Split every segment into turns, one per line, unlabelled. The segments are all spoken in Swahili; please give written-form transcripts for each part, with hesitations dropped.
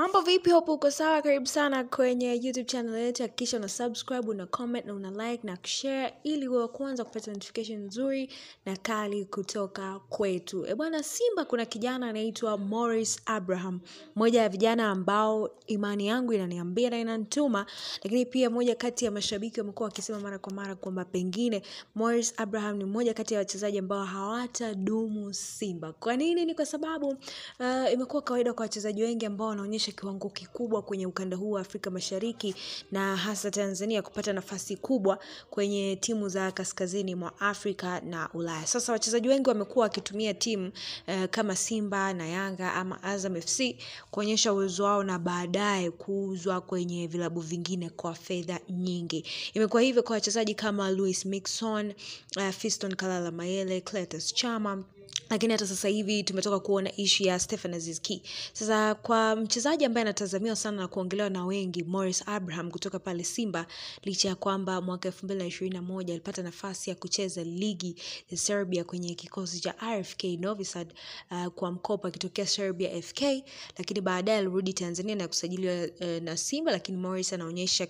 Mambo vipi, hope uko sawa. Karibu sana kwenye YouTube channel yetu. Hakikisha una subscribe, una comment na una like na kushare ili uwe wa kwanza kupata notification nzuri na kali kutoka kwetu. Bwana Simba, kuna kijana anaitwa Morris Abraham, mmoja ya vijana ambao imani yangu inaniambia na inanituma, lakini pia mmoja kati ya mashabiki wamekuwa wakisema mara kwa mara kwamba pengine Morris Abraham ni mmoja kati ya wachezaji ambao hawatadumu Simba. Kwa nini? Ni kwa sababu imekuwa kawaida kwa wachezaji wengi ambao wanaonyesha kiwango kikubwa kwenye ukanda huu wa Afrika Mashariki na hasa Tanzania kupata nafasi kubwa kwenye timu za kaskazini mwa Afrika na Ulaya. Sasa wachezaji wengi wamekuwa wakitumia timu kama Simba na Yanga ama Azam FC kuonyesha uwezo wao na baadaye kuuzwa kwenye vilabu vingine kwa fedha nyingi. Imekuwa hivyo kwa wachezaji kama Luis Mixon, Fiston Kalala Mayele, Cletus Chama, lakini hata sasa hivi tumetoka kuona issue ya Stefan Aziz Ki. Sasa kwa mchezaji ambaye anatazamiwa sana na kuongelewa na wengi, Morris Abraham kutoka pale Simba, licha ya kwamba mwaka 2021 alipata nafasi ya kucheza ligi ya Serbia kwenye kikosi cha RFK Novi Sad kwa mkopo akitokea Serbia FK, lakini baadaye alirudi Tanzania na kusajiliwa na Simba. Lakini Morris anaonyesha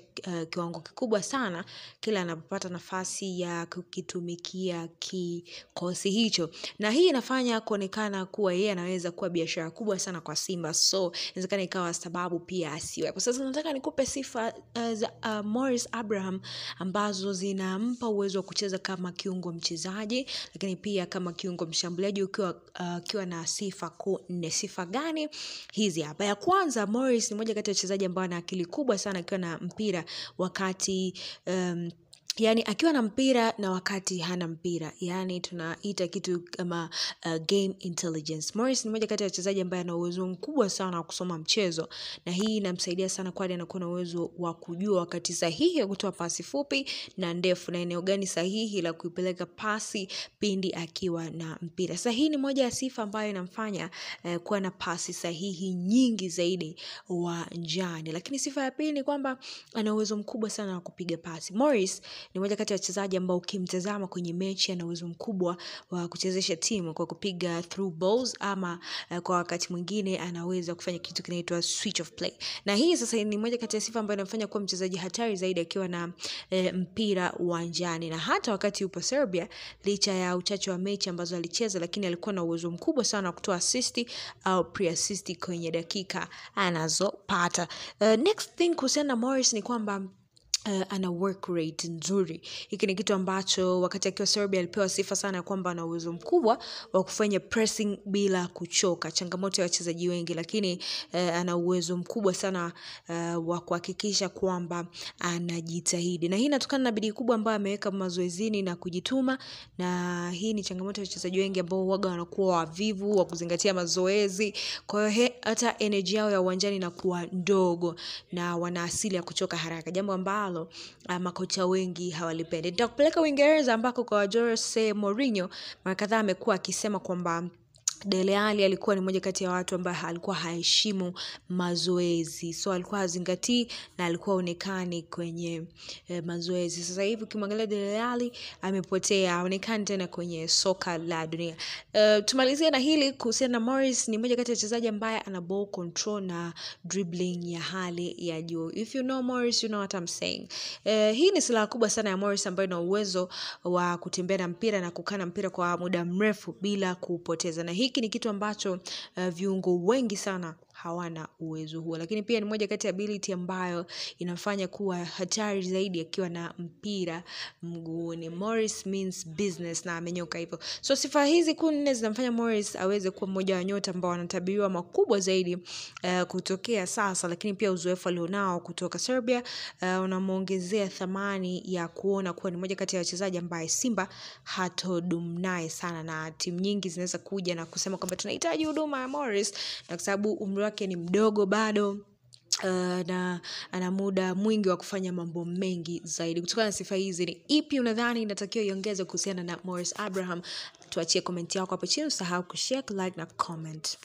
kiwango kikubwa sana kila anapopata nafasi ya kukitumikia kikosi hicho, na hii inafanya kuonekana kuwa yeye anaweza kuwa biashara kubwa sana kwa Simba, so inawezekana ikawa sababu pia asiwepo. Sasa nataka nikupe sifa za Morris Abraham ambazo zinampa uwezo wa kucheza kama kiungo mchezaji, lakini pia kama kiungo mshambuliaji ukiwa na sifa kuu nne. Sifa gani hizi hapa? Ya kwanza, Morris ni mmoja kati ya wachezaji ambao ana akili kubwa sana akiwa na mpira wakati yani akiwa na mpira na wakati hana mpira, yani tunaita kitu kama game intelligence. Morris ni mmoja kati ya wachezaji ambaye ana uwezo mkubwa sana wa kusoma mchezo, na hii inamsaidia sana kwani anakuwa na uwezo wa kujua wakati sahihi wa kutoa pasi fupi na ndefu na eneo gani sahihi la kuipeleka pasi pindi akiwa na mpira. Sasa hii ni moja ya sifa ambayo inamfanya kuwa na pasi sahihi nyingi zaidi uwanjani. Lakini sifa ya pili ni kwamba ana uwezo mkubwa sana wa kupiga pasi. Morris ni mmoja kati ya wachezaji ambao ukimtazama kwenye mechi ana uwezo mkubwa wa kuchezesha timu kwa kupiga through balls, ama kwa wakati mwingine anaweza kufanya kitu kinaitwa switch of play. Na hii sasa ni moja kati ya sifa ambayo inamfanya kuwa mchezaji hatari zaidi akiwa na mpira uwanjani. Na hata wakati yupo Serbia, licha ya uchache wa mechi ambazo alicheza, lakini alikuwa na uwezo mkubwa sana wa kutoa assist au pre-assist kwenye dakika anazopata. Next thing kuhusiana na Morris ni kwamba ana work rate nzuri. Hiki ni kitu ambacho wakati akiwa Serbia alipewa sifa sana ya kwamba ana uwezo mkubwa wa kufanya pressing bila kuchoka, changamoto ya wachezaji wengi, lakini ana uwezo mkubwa sana wa kuhakikisha kwamba anajitahidi, na hii inatokana na bidii kubwa ambayo ameweka mazoezini na kujituma. Na hii ni changamoto ya wachezaji wengi ambao huwaga wanakuwa wavivu wa kuzingatia mazoezi, kwa hiyo hata energy yao ya uwanjani inakuwa ndogo na wana asili ya kuchoka haraka, jambo ambalo makocha wengi hawalipendi. Nitakupeleka Uingereza ambako kwa Jose Mourinho mara kadhaa amekuwa akisema kwamba Dele Alli alikuwa ni mmoja kati ya watu ambaye alikuwa haheshimu mazoezi, so alikuwa hazingatii na alikuwa haonekani kwenye mazoezi. Sasa hivi ukimwangalia Dele Alli amepotea, haonekani tena kwenye soka la dunia. Tumalizie na hili kuhusiana na Morris, ni mmoja kati ya wachezaji ambaye ana ball control na dribbling ya hali ya juu. If you know Morris, you know what I'm saying. Hii ni silaha kubwa sana ya Morris ambayo ina uwezo wa kutembea na mpira na kukaa na mpira kwa muda mrefu bila kupoteza, na hiki ni kitu ambacho viungo wengi sana hawana uwezo huo. Lakini pia ni moja kati ya ability ambayo inafanya kuwa hatari zaidi akiwa na mpira mguuni. Morris means business na amenyoka hivyo. So sifa hizi kuu nne zinamfanya Morris aweze kuwa mmoja wa nyota ambao wanatabiriwa makubwa zaidi kutokea sasa, lakini pia uzoefu alionao kutoka Serbia unamuongezea thamani ya kuona kuwa ni moja kati ya wachezaji ambaye Simba hatodumu naye sana, na timu nyingi zinaweza kuja na kusema kwamba tunahitaji huduma ya Morris, na kwa sababu umri wake ni mdogo bado na ana muda mwingi wa kufanya mambo mengi zaidi. Kutokana na sifa hizi, ni ipi unadhani inatakiwa iongezwe kuhusiana na Morris Abraham? Tuachie comment yako hapo chini, usahau kushare, like na comment.